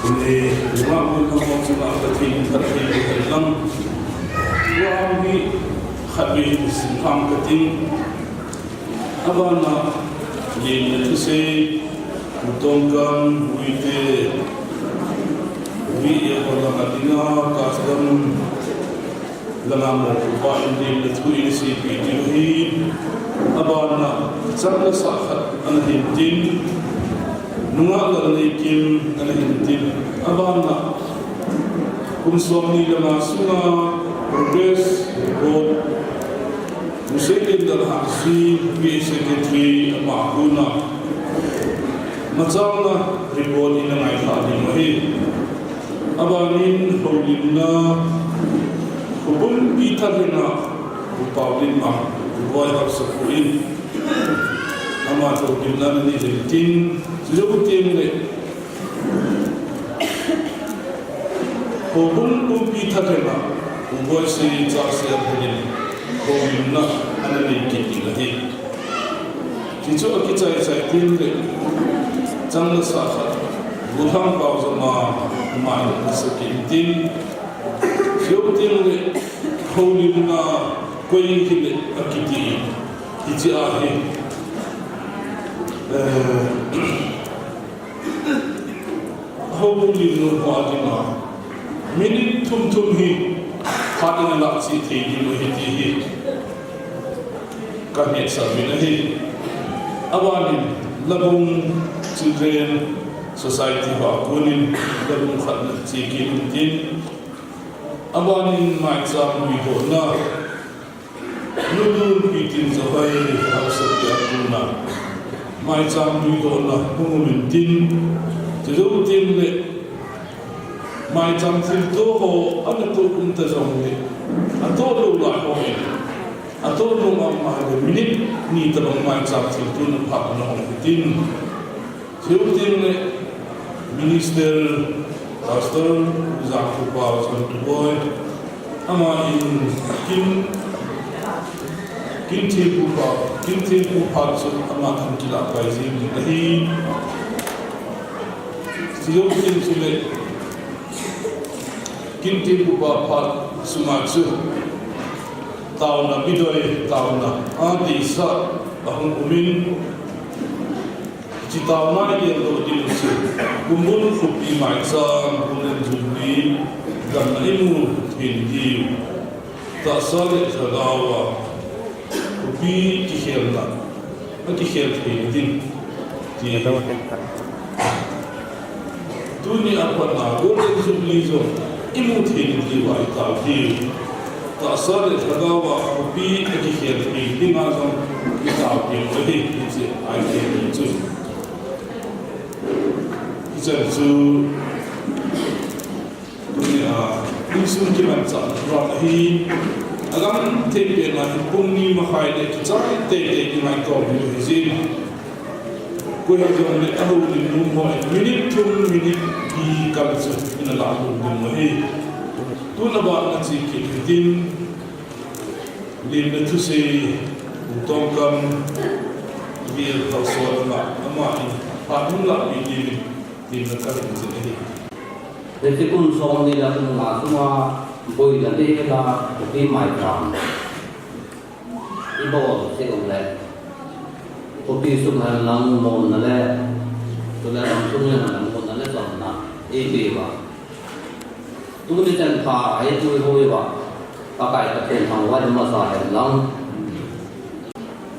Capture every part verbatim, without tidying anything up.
Ni, nungah mun nungah chunga Pathen, Pathen, Pathen lang. Tua hi khatvei sin tham kating. Abana, lim le thusei, utong kan, uite, ui e hola katinga, kasdam, Langa mo kupa in lim le thu in seipeh diu ahi. Abana, chang le sah khat ana hin tin. Nungah Lalneikim ana hin tin. Abana, kum somni le nga sunga progress report. Musei Lendal Hangsing, P A Secretary, ama kona. Machangna report in angaithah ding ahi. Abanin houlimna, khopumpi thalhenga, Pu Paolim a, Pu Boi Haosapu in, ama houlimna ana nei ding tin, chujou teng le, khopumpi thalhenga, Pu Boi Seicha Seiya Bhulin, houlimna ana nei kit ding ahi. Hichu akichai chai teng le, chang le sah khat, Pu Thangpao Joma, ama in asa kit tin, chujou teng le, houlimna koi hile akiti, hiche ahi. Eh, Houlimnu ho a dinga, minute thum thum hi, phat in alah cheh thei ding ahi ti hi, ka hetsah uvin ahi. Abanin, Labung Children Society ho a konin, Labung khat na che kit in tin. Abanin, maicham lui dohna, Nulun Pi Tinjahoi Haosapi a kona, maicham lui dohna hung um in tin, chujou teng le, maicham thilto ho ana toh um ta jong le, atoh lou lai ho in, atoh lou mama le minute ni tabang maicham thilto na phat na hung hitin. Chujou teng le Minister, Pastor, Jangkhopa, Chantuboi, ama in kin, kin thempu phat, kin thempu phat chu ama than kilah pai jing ding ahi. Chujou teng chule, kin thempu phat sunga chu, taona midoi, taona, a deisah, ahung um in, Hiche taona i geldoh diu chu, kumbul khopi maicham, Golden Jubilee, gamna imu thei diu. Tahsa le lhagao a, khopi kikhelna, akikhel thei ding, ti ahi. Tuni a pat a Golden Jubilee jong imu thei ding tia i tao diu. Tahsa le lhagao a khopi akikhel thei dinga jong i tao diu ahi, hiche ahi ti chu. Hichan chu tuni a insung kimanchahna ahi, agam thei pen a hi pung ni makhai le kichai teitei kingaito diu ahi jin. Koi hijongle ahoulimnu ho in minute thum, minute li kal chu ina lah lou ding ahi. Tun abana che kit hitin, lim le thusei, Pu Tongkam, V L Thaosol ama, ama in phat hung lahpeh diuvin, tin ka hin chin ahi. Hiche kum somni le kum nga sunga boina ding la, khopi maicham i bol seh u le, khopi sung hen lang monna le, chule lamsung hen lang monna le chonna eipeh uva. Tuni chan pha a eipui hoi uva, Pakai Pathen thangvah in masa hen lang.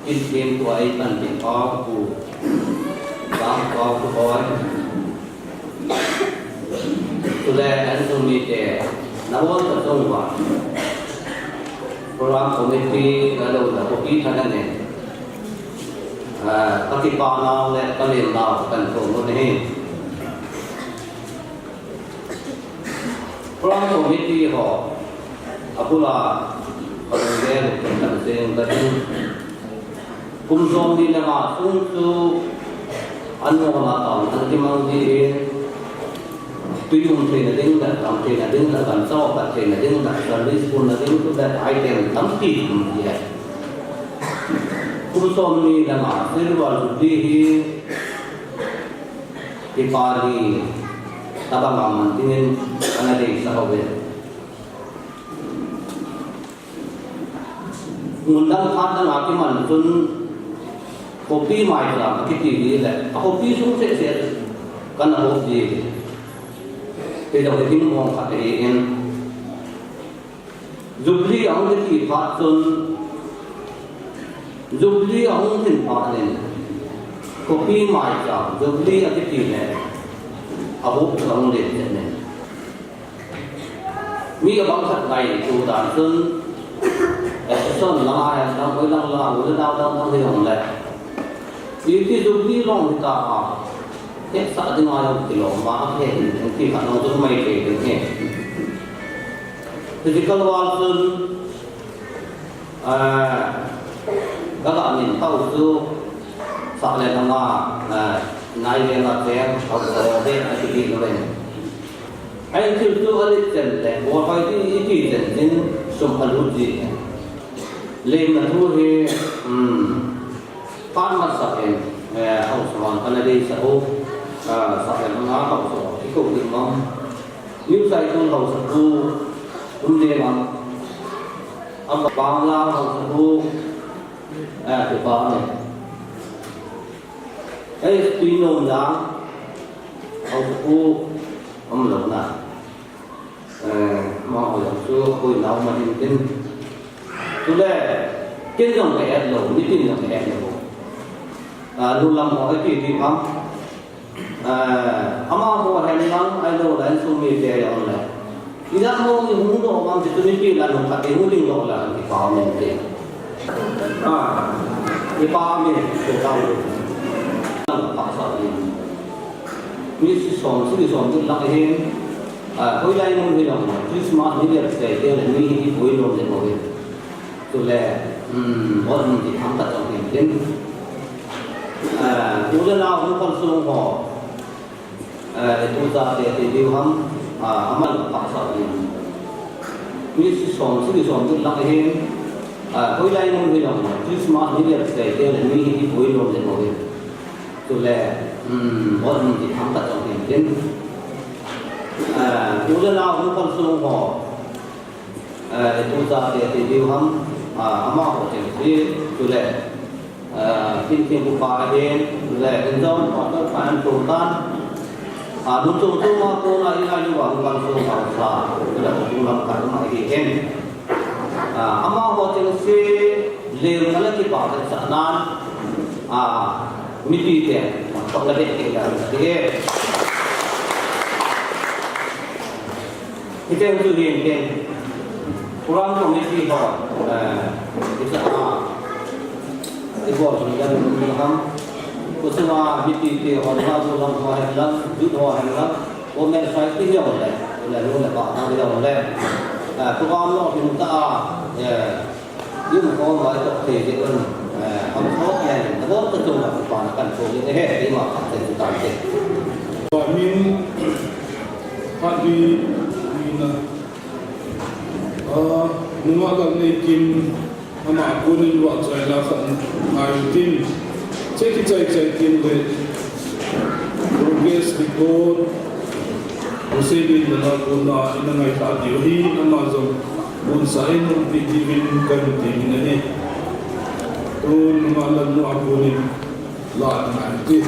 Kin thempu a eipanpi pau, Pu Jangkhopa, Pu Boi. Chule, an sung mite, nabol ta chunga, Program Committee, nalou na khopi thanan in, ah, ka kipah nau le ka len nau kan thum u ahi. Program Committee ho, abul a, ka lungdei lupin kan seng ka ding. Kum somni le nga sung chu, an mona tao, an kimang ding in, tui um theina ding le, tam theina ding le, gancha pat theina ding le, service punna ding chu le, item tampi um ding ahi. Kum somni le nga Silver Jubilee hi, Kipah in, Tabang a man dingin ana deisah uvin. Mun dang phat dang a kiman chun khopi maicham akiti hi le, a khopi sung seh seh kana hop ji. Kei jong hitin mong khat ahin. Jubilee ahung kiti phat chun, Jubilee ahung hin phat in, khopi maicham, Jubilee akiti le, ahop chu ahung len chen in. Mi abang khat ngaitu dan chun, eh, Sison lang a, lang hoi lang lang, u le nao dang dang hi jong le. Iti Jubilee long hita a, hetsah ding a jong kilom a, he hin, ti khat jong chu mai thei ding hi. Physical world chun, ah, ka ga min pau chu, sah le nang a, ah, nai le nga cheng, pau chu de, a ti di lo ven. Ai thil chu a lit chen le, bol hoi ti, i ti chen chin, sum a lut ji. Lemna thu hi, um, Pan mat sak in, eh, haosa hon kana deisah u, ah, sah le nang a haosa, i ko ding mong. New Saikul haosa pu, um ding mong. Ama Panglang haosa pu, eh, kipa ume. S P Nomlang haosa pu, um lou na. Eh, amaho jong chu, koi nau ma hin tin. Chule, ken jong ka et lou, mitin jong ka et lou. Ah, nu lam ho, iti ti ham. Ah, amaho hen lang, ahilou le, insung mite jong le. Ijat ho, i hung doh ham, ti chu mipi la nung khat, i hung ding doh la, kipa umin te. Ah, kipa umin, kipa umin. Nang pa sa ni. Mi si som, si som dik lang hin, ah, hoilai mun hi jong, Christmas ni le sei te le mi hi poi lom le mo hin. Chule, um, bol mun ti tham ta jong hin tin. Ah, u le nao hung kalsong ho, ah, tu cha te te diu ham, ah, aman pa sa hin. Mi si som, si som dik lang hin, ah, hoilai mun hi jong, Christmas ni le sei te le mi hi poi lom le mo hin. Chule, um, bol mun ti tham ta jong hin tin. Ah, u le nao hung kalsong ho, ah, tu cha te te diu ham, ah, amaho cheng si, chule, ah, kin kin ku pa ahin, chule, in jong, pa to pa an tu tan. Ah, mun tu tu ma ko na i na ni wa hung kalsong ho sa, chule, hung lam ka ma hi hen. Ah, amaho cheng si, lem kala kipa ka sa nan, ah, mipi te, pa ka de ke la, de. Hicheng chu hin ken, program committee ho, eh, hiche a, i bol chu yan ni ham, ko sunga mipi te ho, la bu lam ho hen lang, youth ho hen lang, women society ho le, le nu le pa ho le, eh, program lo hin ta, eh, Yum ko ma to te je un, eh, am ko ya ni, ko to to ma pa na kan to ni he, ni ma pa te ta te. Wa min, ha di, ni na. Ah, nunga ka ni kin, ama ko ni wa chai la sa, ngai tin. Che kichai chai tin le. Progress report, Jose Bin Dana Kona ina ngaitah diu ahi, ama jong, Bun sa in umpi diuvin kahin ti in ahi. Tun nunga Lalnu a konin la ngai ti.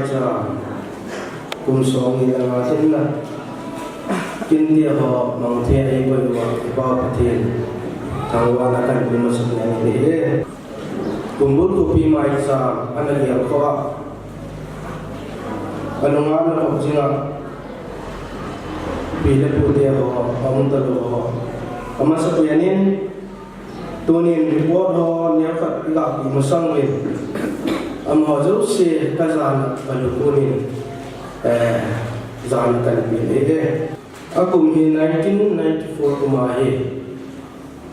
Cha, kum som ni le nga hinna. Kin tia ho mang thei a eikoi uva, i Pa Pathen thangvahna kahin pe masat in ahi. Kumbul khopi maicham ana gel kho a, anunga ana kop jinga pi le pu te ho, aum talou ho, amasapen in, tunin report ho neokhat iga pe masang uvin, amaho jouse kajana kalu kunin, eh, jana kahin pe e. Akum hi nineteen ninety-four kum ahi.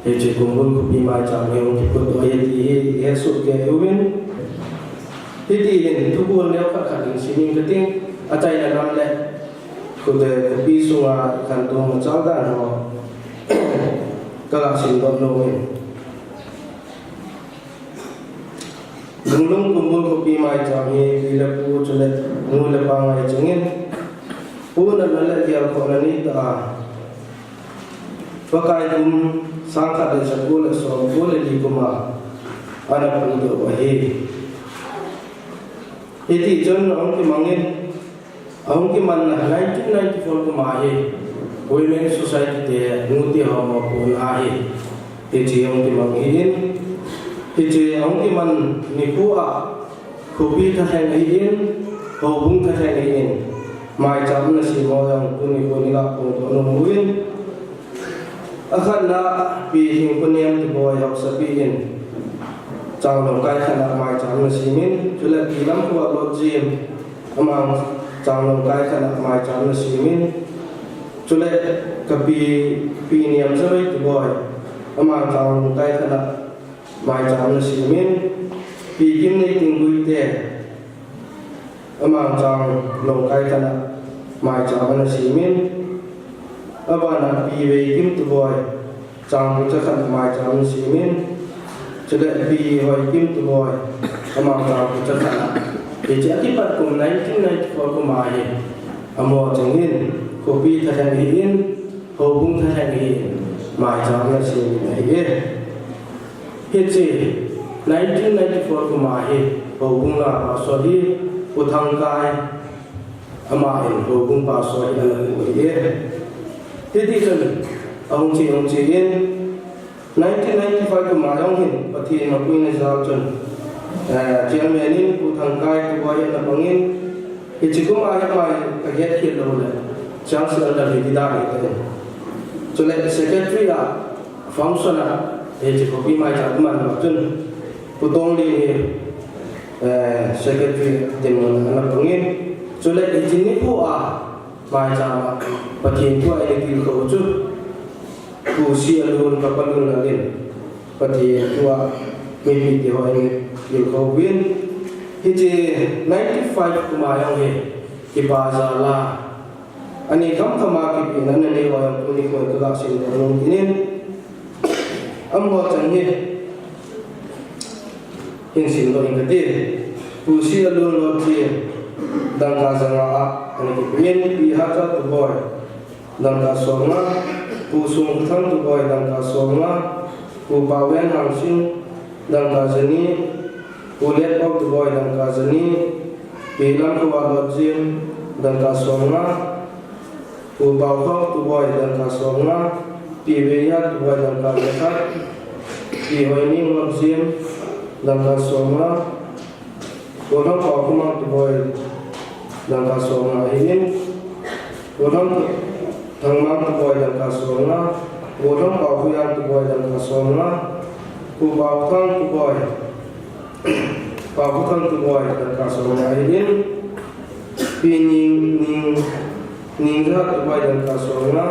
Hiche Kumbul khopi maicham hi hung kiphut u ahi ti hi ihet soh kei uvin. Hitin thubol neokhat khat in sim inge kati, achaina lam le, khute khopi sunga khantou machal dan ho kaga simdoh nom in. Lunglung Kumbul khopi maicham hi pi le pu chule nu le pa ngai chengin, pu natna le gelkhohna neitah a, Pakai kum sangkhat le jako le somko le li kum a ana pudoh u ahi. Hiti chun ahung kimangin, ahung kimanna nineteen ninety-four kum ahi, Women Society te, nu te ho mopohna ahi. Hiche ahung kimang ahin, hiche ahung kiman nikho a, khopi thalheng ahin, houbung thalheng ahin, maicham ana sem ho jong tuni nikho niga phongdoh nom uvin. Akhatna, Pi Hingkhonem Tiboi haosapi in, Changlong kai khatna maicham ana semin, chule Pi Lamkhoa Lotjim, ama Changlong kai khatna maicham ana semin, chule kapi, Pi Niamjavei Tiboi, ama Changlong kai khatna maicham ana semin, Pi Kimneiting Guite, ama Changlong kai khatna maicham ana semin, abana Pi Veikim Tiboi, Changpucha khatna maicham ana semin, chule Pi Hoikim Tiboi, ama Changpucha khatna. Hiche akipat kum nineteen ninety-four kum ahi, amaho chengin, khopi thalheng ahin, houbung thalheng ahin, maicham ana semin ahi. Hiche nineteen ninety-four kum ahi, houbung la pastor hi Pu Thangkai, ama in houbung pastor hi ana um ahi. Hiti chun ahung che, ahung che in, nineteen ninety-five kum a jong hin Pathen mapuina jal chun, eh, chairman in Pu Thangkai Tiboi ana pangin, hiche kum a hi ama hi kahet khel lou le, chang si an la hi dida hi. Chule secretary a, function a, hiche khopi maicham man ma chun, Pu Tonglen hi, eh, secretary dinmun ana pangin, chule hiche nikho a, maicham a, Pathen thu a eina tilkhou chu, Pu Sialun, Kapalun Lalin, Pathen thu a, mipi te ho eina tilkhou uvin, hiche ninety-five kum a jong hi, kipa jal a, ani khamkham a kipehna ana nei ho jong tuni nikho kaga simdoh nom kit in, amaho chan hi, hin simdoh inge kati. Pu Sialun Lotjim, dangka janga a ana kipein, Pi Hacha Tiboi, dangka somnga, Pu Songkhothang Tiboi, dangka somnga, Pu Paoven Hangsing, dangka jani, Pu Letpao Tiboi, dangka jani, Pi Lamkhoa Lotjim, dangka somnga, Pu Paokhao Tiboi, dangka somnga, Pi Veihat Tiboi, dangka jakhat, Pi Hoining Lotjim, dangka somnga, Gollhang Paokhomang Tiboi, dangka somnga ahin, Gollhang Thangmang Tiboi, dangka somnga, Gollhang Paokhoyang Tiboi, dangka somnga, Pu Paokhang Tiboi, Paokhothang Tiboi, dangka somnga ahin, Pi Ning, Ning, Ningjahat Tiboi, dangka somnga,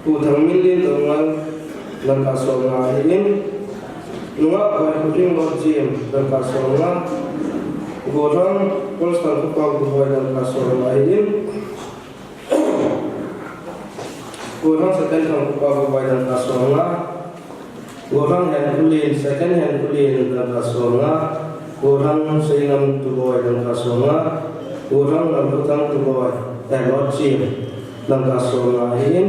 Pu Thangminlen Doungel, dangka somnga ahin, Nungah Hoikhoping Lotjim, dangka somnga, Gollhang Paulson Khopao Tiboi, dangka somnga ahin, Gollhang Second Thangkhopao Tiboi, dangka somnga, Gollhang Henkholen, Second Henkholen, dangka somnga, Gollhang Seingam Tiboi, dangka somnga, Gollhang Lamkhothang Tiboi, eh, Lotjim, dangka somnga ahin,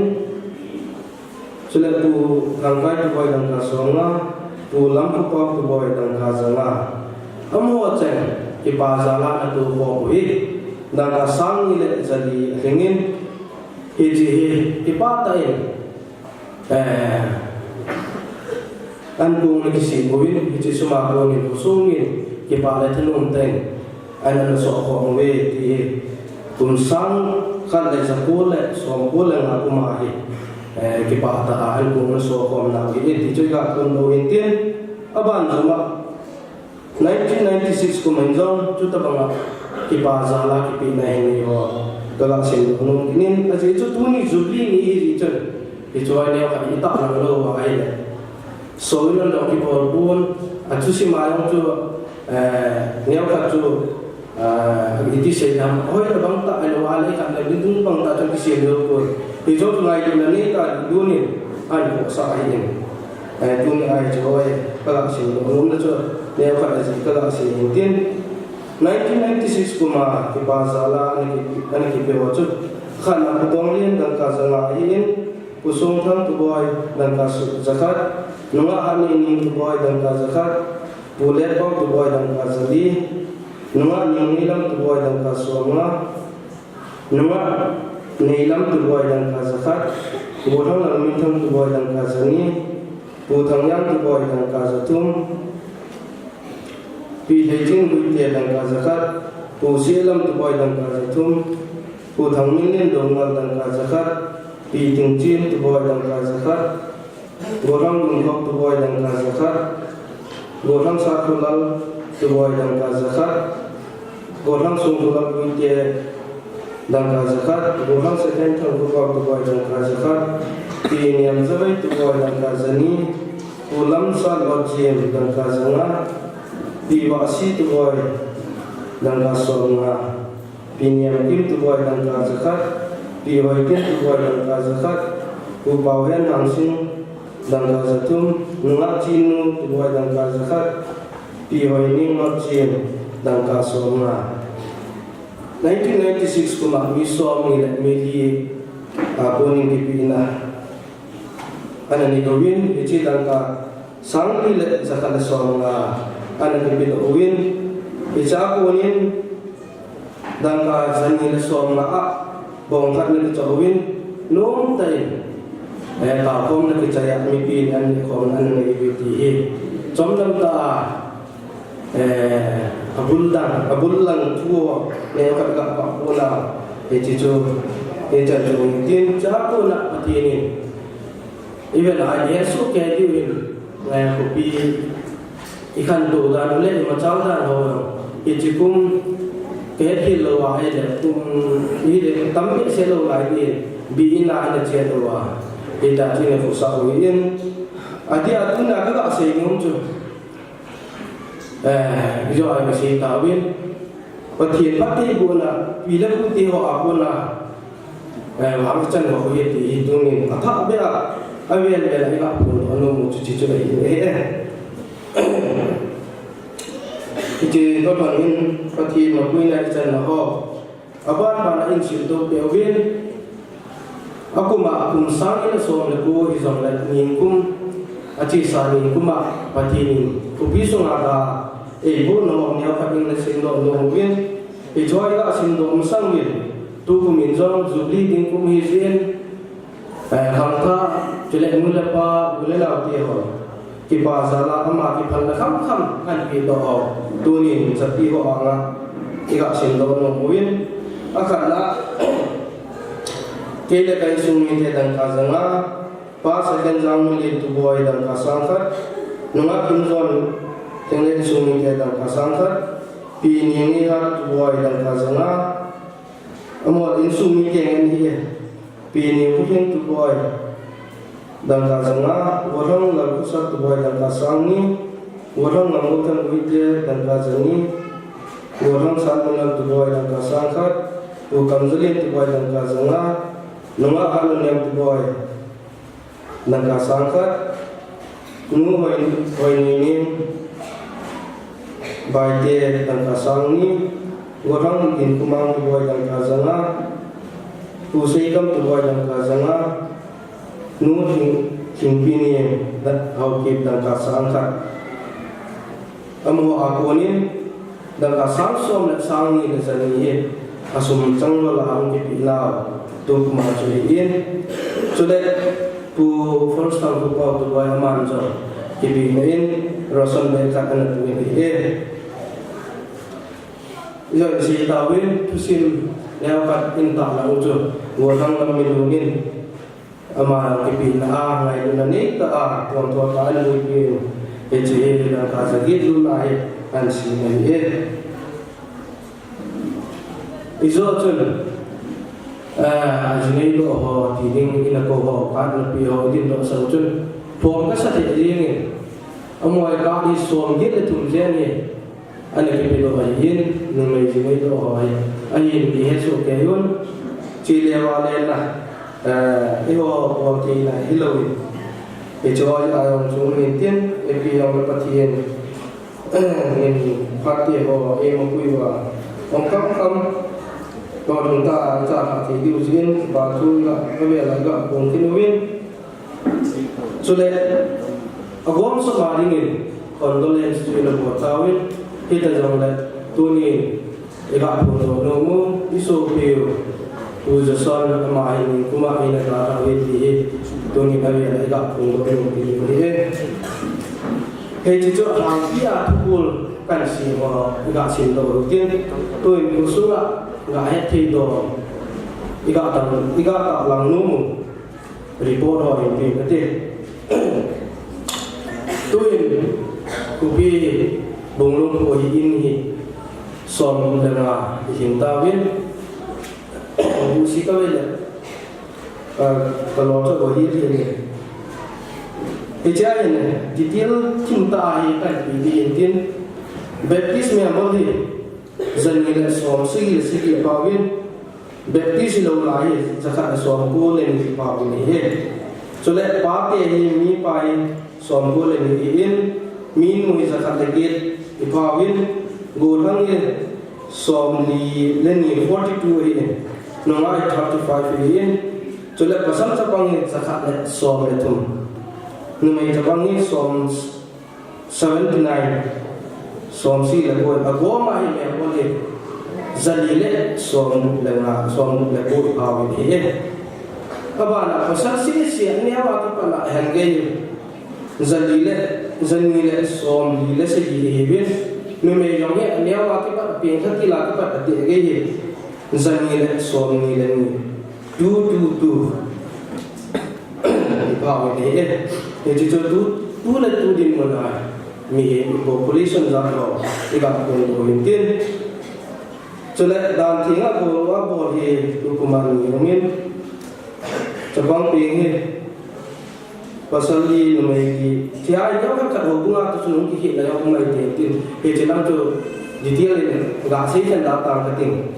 chule Pu Thangkai Tiboi, dangka somnga, Pu Lamkhopao Tiboi, dangka janga. Amaho cheng, Kipa jal a ana tou khom u hi dangka sang ni le jali alhing in, hiche hi kipah tah in, eh, ankong ana kisem uvin, hiche sum a konin khosung in kipah le thanom tah in ana soh khom uve ti hi kum sang khat le ja ko le som ko le nga kum a hi, eh, kipah tah a ankong ana soh khom nau hi ti chu iga phondoh u hin tin, aban jom a nineteen ninety-six kum in jong chutabang a kipa jal a kipehna hi nei ho kaga simdoh nom kit in, ajeh chu tuni Jubilee ni hi jeh chun hiche hi neokhat itahlang lou ahile, soh in ana kibol pon, achusim a jong chu, eh, neokhat chu, eh, iti sei dam, hoina bang tah ahilou ahile khat le midung bang tah chu kisem lou pon, hiche chu ngailutna nei tah in ana khohsah ahin. Eh, tuni a hiche hi kaga simdoh nomna chu neokhat ajeh kaga sei hin tin, nineteen ninety-six kum a kipa jal a ana ki, ana kipe ho chu, khatna Pu Tonglien dangka ja nga ahin, Pu Songthang Tuboi dangka su, ja khat, nungah Hatneining Tuboi dangka ja khat, Pu Letpao Tuboi dangka ja li, nungah Ningneilam Tuboi dangka som nga, nungah Neilam Tuboi dangka ja khat, Gollhang Lalminthang Tuboi dangka ja ni, Pu Thangyang Tuboi dangka ja thum, Pi Leiching Guite dangka ja khat, Pu Sehlam Tuboi dangka ja thum, Pu Thangminlien Doungel dangka ja khat, Pi Tingchin Tuboi dangka ja khat, Gollhang Gunkhok Tuboi dangka ja khat, Gollhang Satlulal Tuboi dangka ja khat, Gollhang Songtulal Guite dangka ja khat, Gollhang Second Thangkhopao Tuboi dangka ja khat, Pi Niamjavei Tuboi dangka ja ni, Pu Lamsat Lotjem dangka ja nga, Pi Vahsi Tuboi dangka som nga, Pi Niamkim Tuboi dangka ja khat, Pi Hoitin Tuboi dangka ja khat, Pu Paohen Hangsing dangka ja thum, nungah Chinu Tuboi dangka ja khat, Pi Hoining Lotjem dangka som nga. Nineteen ninety-six kum a mi som ni le mi li a konin kipehna ana nei uvin, hiche dangka sang ni le ja khat le som nga ana kipedoh uvin, hiche a konin dangka ja ni le som nga a bong khat ana kichoh uvin, nomtah in, eh, taokhomna kichai a mipin ana nehkhomna ana nei uve ti hi chomlam tah a, eh, abul lang, abul lang thu ho neokhat ga pah pon a, hiche chu, hiche chu tin, chua kona Pathen in ivet a ihesoh kei diu hin, eh, khopi ikhantou dan u le imachal dan ho, hiche kum kahet khel lou a ahile, kum hile tam behseh lou lai in, bi in a ina che lou a, hita chu ina khohsah u ahin, adeh a tuna kaga sei nom chu, eh, ijou a kasei tauvin, Pathen phattheibohna, pi le pu te ho a kona, eh, vang chan ho hi ti hi tunin athah beh a, avel vel a iga phondoh nom u chu hiche chu ahi e. Hiche toh lhon in Pathen mapuina ichanna ho, aban ban a ihin simdoh peh uvin, akum a kum sang ni le som le ko hijongle nikum, achesa nikum a Pathen in khopi sunga ga eibohna ho neokhat in ana simdoh nom uvin, hiche hi ga simdoh masang uvin, tukum in jong Jubilee ding kum ahi jeh in, eh, khangthah, chule nu le pa, u le nao te ho, kipa jal a ama kiphalna khamkham ana pedoh ho, tunin japi ho anga iga simdoh nom uvin, akhatna, kei le ka insung mite dangka ja nga, Pa Second Jangminlien Tuboi dangka sang khat, nungah Kimjon Tenglen insung mite dangka sang khat, Pi Ningneihal Tuboi dangka ja nga, amahon insung mite ngen ahi e, Pi Ningkhohing Tuboi dangka ja nga, Gollhang Lalkhosat Tuboi dangka sang ni, Gollhang Ngamgolthang Guite dangka ja ni, Gollhang Satminlal Tuboi dangka sang khat, Pu Kamjalin Tuboi dangka ja nga, nungah Hatnuniam Tuboi dangka sang khat, nu Hoi, Hoineining Baite dangka sang ni, Gollhang Dinkhomang Tuboi dangka ja nga, Pu Seikam Tuboi dangka ja nga, nu Thing, Thingpineng Haokip dangka sang khat. Amaho a konin Dangka sang som le sang ni le jani hi asum chang vala hung kipe nau tukum a chu ahin. Chule Pu First Thangkhupau Tuboi aman jong kipena in ration bag khat ana pun ahi. Ijong sei tauvin thusim neo khat in tahlang u chu, Golhang lam mi lungin ama kipena a ngailutna neitah a, tuamtah a ana boipi in, hiche hi dangka jaget lutna hi ana sem ahi. Ijou chun, ah, jinei doh ho, ti ding in akou ho, khat napi ho, idin doh sah u chun, phom kasa thei ding in, amaho hi khat ni som get le thum jen hi, ana kipe doh ahin, numei jinei doh ho hi, ahin, ihet soh kei un, chule vale na, eh, eiho bol theina hilou in, hiche ho hi ajong chung in tin, ipi jong le Pathen, eh, in phat te ho, eima pui uva, hung kham kham, tua lhung tah a, cha kha thei diu jin, kipa thu ga, avel a ga, pung kit uvin, Chule, agom sot ma dingin condolence chu ina bol tauvin, hita jongle, tuni, iga phongdoh nom u, isopiu, Pu Johnson, ama hi nikum a ina dalhah uve ti hi, tuni avel a iga phongdoh nom u ti hi. Hiche chu alhangpi a thukhol kahin sem ho, iga simdoh u tin, tuin khosunga, ga het thei dom, iga tah, iga tahlang nom u. Report ho hin pe kate. Tuin, khopi Bunglung kho hi in hi som le nga ihin tauvin. Husi kavele, ah, kalo cha ko hi hi. Hichea hin, detail thim tah hi kahin pe ding ahin tin. Baptist member hi, jani le som sagi le sagi apauvin. Baptist hilou lai hi, jakhat le somko le ni ipauvin ahi. Chule pate hi, mipa hi somko le ni ahin, minu hi jakhat le get ipauvin, golhang hi somli le ni, forty-two ahin, nungah hi thirty-five ahin, chule pasal chapang hi jakhat le som le thum, numei chapang hi som seventy-nine, som sagi le ko, agom a hi member hi, jali le som le nga, som le ko ipauvin ahi. Abana pasal sese, aneo a kipat a hin gei, jali le, jani le somli le sagi ahiuvin. Numei jong hi, aneo a kipat a pengtha til a kipat a ti gei hi, jani le somni le ni. Two two two. Ipauvin ahi. Hiche chu tu, tu le tu dinmun a, mihem population jat ho, iga pung u ahin tin. Chule dan thenga bol uva bol hi tukum a ni umin. Chapang peng hi, pasal li numei li. Thia i jong khat khat houbung a tu chun hung kikhetna jong um mai thei tin. Hiche lang chu detail in ga sei khen da tang kating.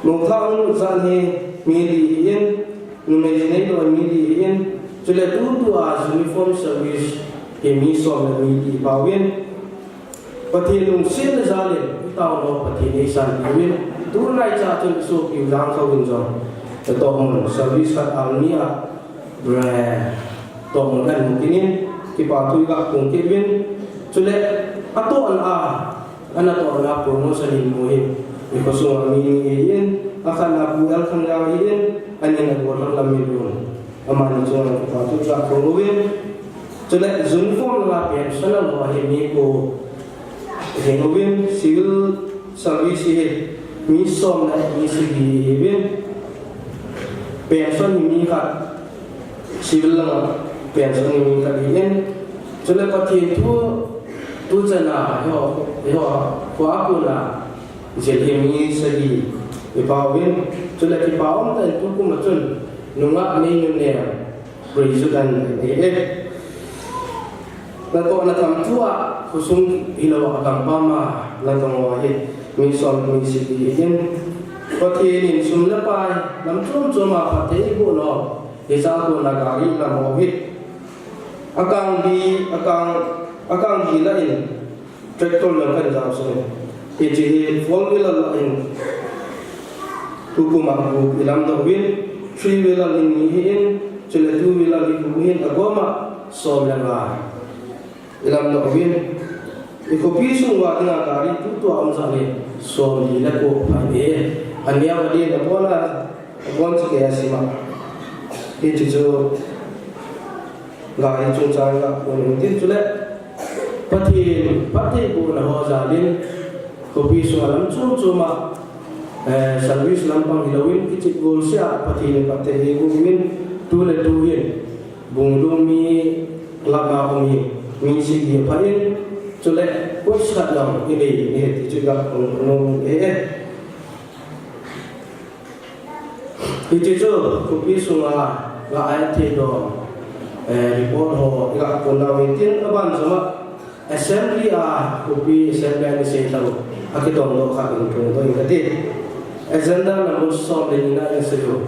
Mou thah hung lut jat hi mi li ahin, numei jinei doh mi li ahin, chule tutua uniform service hi mi som le mi li ipauvin. Pathen lungsetna jalin, itaona Pathen eisanpiuvin, tunaicha chun isopiu Jangkhou in jong, atohmun service khat army a, Bre, tohmun ahin kinin, kipa thu iga phong kit uvin, chule, atohna, anatohna promotion in mu hi, ikhosunga mi ni ahin, akhatna Pu L Thangjang ahin, anina Golhang Lamminlun, amani chunga kipa thu iga phong uvin, chule, uniform la pension ho ahi mi ko, Heng uvin civil service hi mi som le mi sagi ahiuvin. Pension hi mi khat, civil langa pension hi mi khat ahin. Chule Pathen thu, tuchan a, eiho, eiho, kho a kona jil hi mi sagi ipauvin. Chule kipa umtah in tukum a chun, nungah neinu neo, Praise the Lord. Eh, eh. Natohna tham thua, khosung hilou a gampam a, natong ho hi, mi som mi sagi ahin. Pathen in sum le pai, lam chom chom a phatthei eiboh nau, hiche a kona gari lam ho hi. Akang bi, akang, akang bi la in, Tractor jong kahin jao sah e. Hiche hi four wheeler lah in. Tukum a gup ilamdoh uvin, three wheeler hi ni ahin, chule two wheeler hi gup ahin, agom a som le nga ilamdoh uvin. I khopi sung uva dinga gari tutua um jat hi somli le ko aphai e. Aneo adin abon a, abon chu kei a sim a. Hiche chu gari chungchang a um in tin chule Pathen phattheibohna ho jal in khopi sunga lam chom chom a, eh, service lampang hilouvin kichep golseh a Pathen in phatthei eiboh uvin, tu le tu hin Bungdung mi club a um hi mi sagi aphah in, chule coach khat jong inei in ahi ti chu iga phongdoh nom e. Hiche chu khopi sunga ga athei dom, eh, report ho iga phongdoh in tin, aban jong a assembly a, khopi assembly a isei lou, akidong lou khat in phongdoh inge kati. Agenda number som le ni na isei u,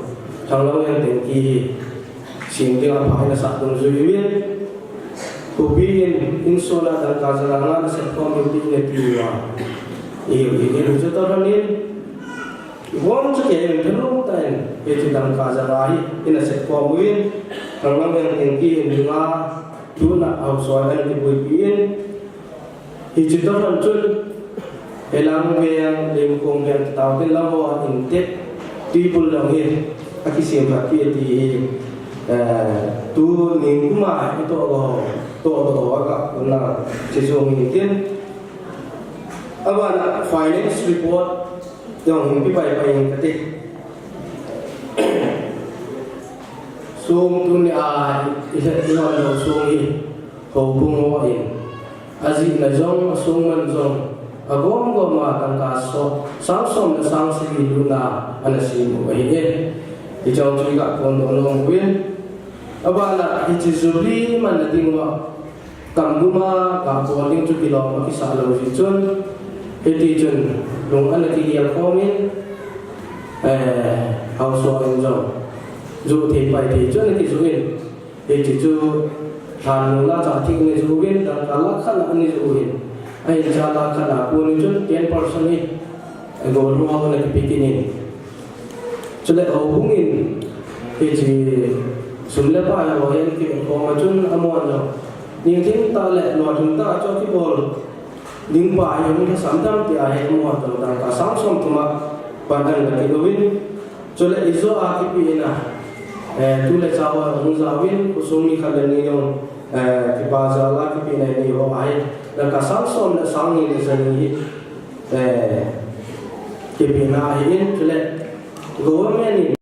Thanglamveng tengki hi sem dinga pha ina sah dungjui uvin, khopi in insung a dangka ja nga nga nasep khom in pi in ati uva. I, i, i, chutoh lhon in, ibon chu kei in thanom tah in, hiche dangka ja nga hi ina sep khom uvin, Thanglamveng tengki in dinga, tuna haosa in ana kipuipi in, hiche toh lhon chun, Helang veng, Limkong veng, Taoten lang ho in te, tibul lang hi, akisem khat pi ati hi, eh, tuni kum a itoh doh, toh doh ho aga, na, hiche jong hi tin. Aban a finance report jong hin pi pai pai in kati. Song tuni a i, i, i, i, song hi, houbung ho in. Ajihna jong, asung man jong, agom gom a tangka so, sang som le sang sagi lutna ana sem u ahi e. Hiche jong chu iga phongdoh nom uvin. Aban a hiche Jubilee manna ding uva, Kamdum a ga bol ding chu kilom akisah lou jeh chun, hiti chun lung ana kigel khom in, eh, haosa in jong, joh thei pai thei chu ana kijoh in, Hiche chu lhan nung la cha thik ni joh uvin, dangka lakh khat na ni joh uvin. Ahin cha lakh khat na kon ni chun ten percent hi, eh, gold ho ana kipe kit in. Chule houbung in, hiche sum le pai ho hi ana kipe khom a chun amahon jong, ningthim tah le lolhing tah a chu akibol ding pa hi hung lhasam tam tia hi amahon jong dangka sang som thum a pan ana kit uvin. Chule ijo a kipehna, eh, tu le cha ho hung jaovin, khosung mi khat le ni jong, eh, kipa jal a kipehna inei ho ahi. Dangka sang som le sang ni le ja ni hi, eh, kipehna ahi in, chule government in